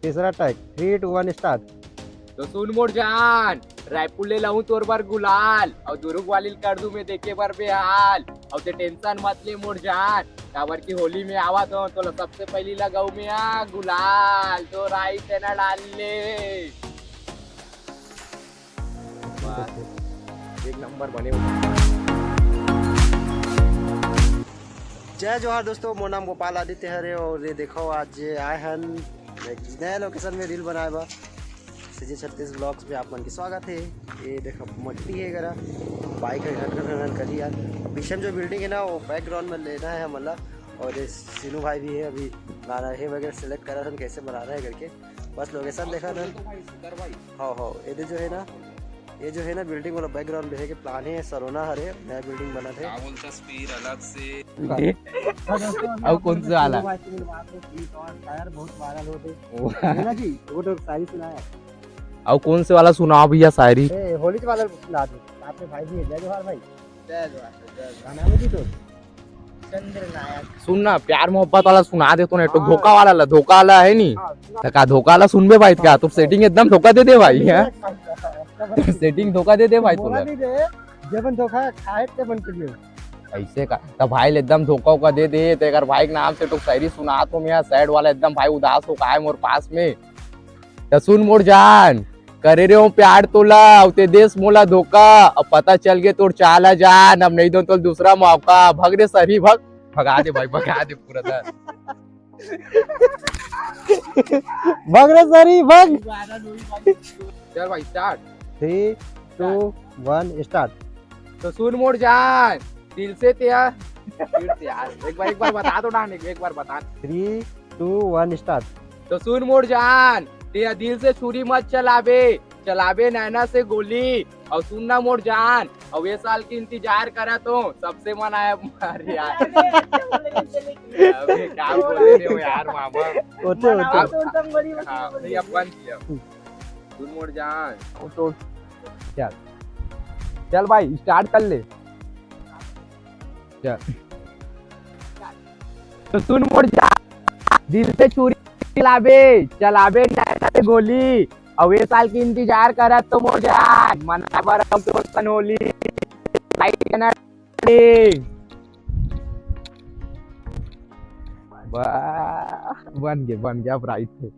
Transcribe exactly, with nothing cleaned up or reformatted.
तीसरा टेक, three two one start. तो सुन मोर जान, रायपुर ले लाऊं तोर बर गुलाल, अउ दुरुग वाली ल कर दूं मैं देखे बर बेहाल। अउ ते टेंशन मत ले मोर जान, काबर कि होली में आवत हो, तोला सबसे पहली लगाऊ मैं आ गुलाल, तो राई तेना डाल ले। वाह, एक नंबर बने हो। जय जोहार दोस्तों, मोर नाम गोपाल आदित्य हरे और ये देखो आज आए हन एक नया लोकेशन में रील बनाए बर। सीजे छत्तीस ब्लॉग्स में आप मन के स्वागत है। ये देखो मट्टी है करा, बाइक है घट घट घट घट करी यार। पीछे में जो बिल्डिंग है ना वो बैकग्राउंड में लेना है हमला। और ये सीनू भाई भी है, अभी गाना है वगैरह सिलेक्ट करा था कैसे बना रहा है करके, बस लोकेशन देखा था। हाँ हाँ, ये जो है ना, ये जो है ना बिल्डिंग वाला बैकग्राउंड में है कि प्लान है सरोना हरे नया बिल्डिंंग बनत है। का बोलथस फिर अलग से? अउ कौन से वाला? टायर बहुत वायरल होते वो है ना जी, वो तो शायरी सुनाया। अउ कौन से वाला सुनाओ भैया शायरी? ए, होली वाला सुना दो। आपके भाई जी है, जय जोहार भाई। जय जोहार, जय जोहार। गाना में भी तो चंद्र नायक। सुन ना, प्यार मोहब्बत वाला सुना दे तो ना, एक ठो हाँ। धोखा वाला ला, धोखा वाला है नी? हाँ, सुना। त का धोखा वाला सुनबे भाई, का तो सेटिंग एकदम धोखा दे दे भाई, हैं? सेटिंग धोखा दे दे भाई बोला तोला। नहीं दे, जेबन धोखा खाए ते बन के लिए। ऐसे का? त भाई ले एकदम धोखा उका दे दे, त एकर भाई के नाम से तो शायरी सुना तो मैं, सैड वाला एकदम भाई उदास हो का है मोर पास में। त सुन मोर जान, करे रे हो प्यार तोला, अउ ते देस मोला धोखा, अब पता चल गे तोर चाल जान, अब नहीं दो तो दूसरा मौका, भग रे सरही भग, भगा दे भाई, भगा दे पूरा दर। भग रे सरही भग। चल भाई start. Three two one start. तो सुन मोर जान, दिल से तेरा, फिर से यार, एक बार, एक बार बता दो ना, एक, एक बार बता। Three two one start. तो सुन मोर जान, तेरा दिल से छुरी मत चलाबे, चलाबे नैना से गोली। अउ सुन ना मोर जान, अउ ये साल के इंतजार करा तो सबसे मन आया मार यार। अबे क्या बोले रे हो यार मामा। होते, होते। हाँ, नहीं, अब बंद किया। सुन मोर जान। चल। चल भाई, स्टार्ट कर ले। चल। तो सुन मोर जान, दिल से छुरी चलाबे, चलाबे नैना से गोली। अउ ये साल के इंतजार करत तो मोर जान, मना बर हम तोर सन होली। भाई, वाह, बन गे, बन गे, अब राइट है।